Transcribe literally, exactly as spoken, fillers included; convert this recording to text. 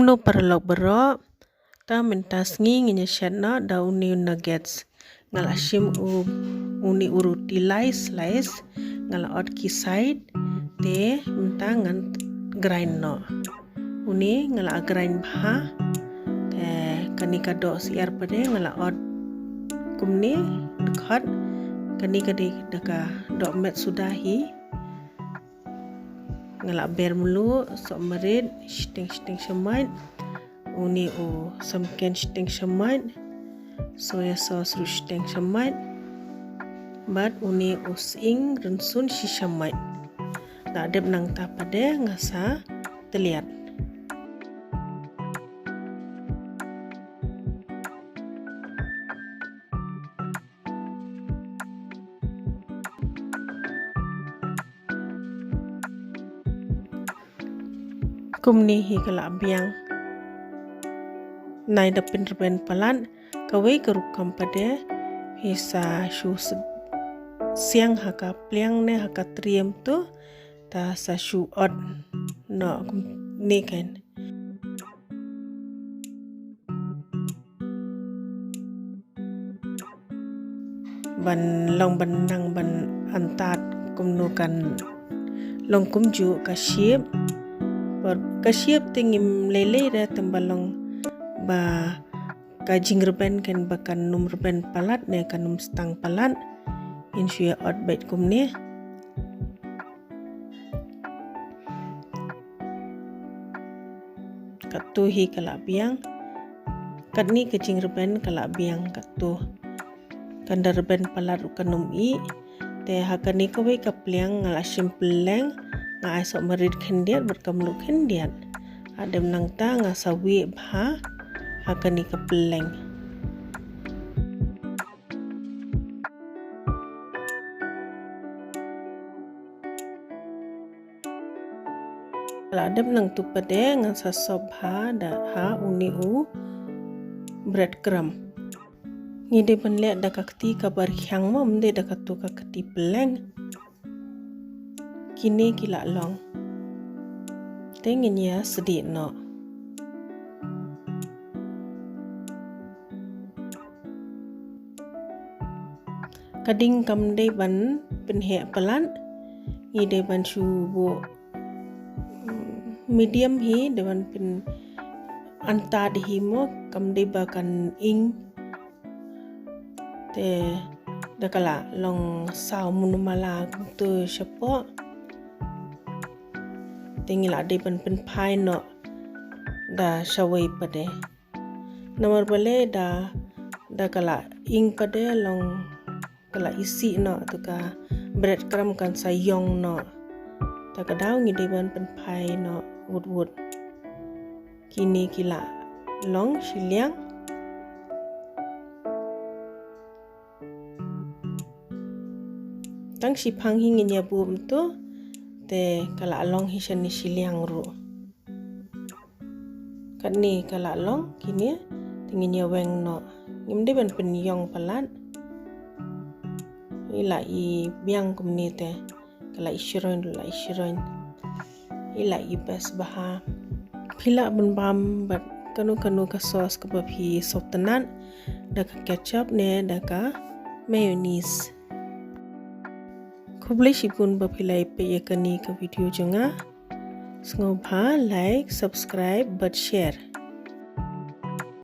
No paralok baroh, ta mynta sngi ngin ïa shet noh da uni u nuggets. Nga la shim u uni u roti lai slice, nga la ot ki side, te mynta ngan grind noh. Uni nga la grind bha, te kane ka doh syiar pat de nga la ot kumne dkhot, kane ka dei da ka doh met suda hi. Nga la ber mluh, soh marit, shiteng shiteng shamoit. Uni u samken shiteng shamoit. Soya sauce ruh shiteng shamoit. Bad uni u sying rynsun shi shamoit. La dep nangta pat de nga sa tylliat. Kumne hi ka la biang. Nai da pynrben palat, kawei ka rukom pat de, hi sa shu s-, siang ha ka pliang ne ha ka triem tu, ta sa shu ot noh kumne kan. Ban long ban nang ban antad kumno kan long kumjuh ka shape. Bad ka shape te ngim lei lei re tang ba long ba ka jingrben kan ba kan ym rben palat ne kan ym stang palat. Ngin shu ïa ot beit kumne. Katto hi ka la biang. Katne ka jingrben ka la biang katto. Kan da rben palat ruh kan ym ih. Te ha kane kawei ka pliang nga la shim pylleng, nga ai soh marit khyndiat bad ka mluh khyndiat. Hadien nangta nga sa wieh bha ha kane ka pylleng. La dep nangtu pat de ngan sa sop bha da ha uni u bread crumb. Ngi dei ban leh da ka kti kaba rkhiang mo, ym dei da katu ka kti pylleng. Kine ki la long. Te ngin ïa sdieh noh. Ka ding kam dei ban pynheh palat, ngi dei ban shu buh, mm, medium hi, dei ban pyn antad hi mo, kam dei ba kan ing. Te da ka la long saw mynno mala kumtu shapoh. Te ngi la dei ban pynphai noh da shawei pat de. Namar balei da, da ka la ing pat de long ka la isih noh te ka bread crumb kan sa ïong noh. Te ka daw ngi dei ban pynphai noh wut wut. Kine ki la long shiliang. Tang shiphang hi ngin ïa buh mynta te ka la long hi shane shiliang ruh. Katne ka la long kine te ngin ïa weng noh. Ngim dei ban pynïong palat. I la i biang kumne te. Ka la i shiroin, la i shiroin. I la i best bha. Phi lah ban bam bad kano kano ka sauce kaba phi sngewtynnat, da ka ketchup ne da ka mayonnaise. Khublei shibun ba phi la ïa peit ïa kane ka video jong nga. Sngewbha like, subscribe bad share.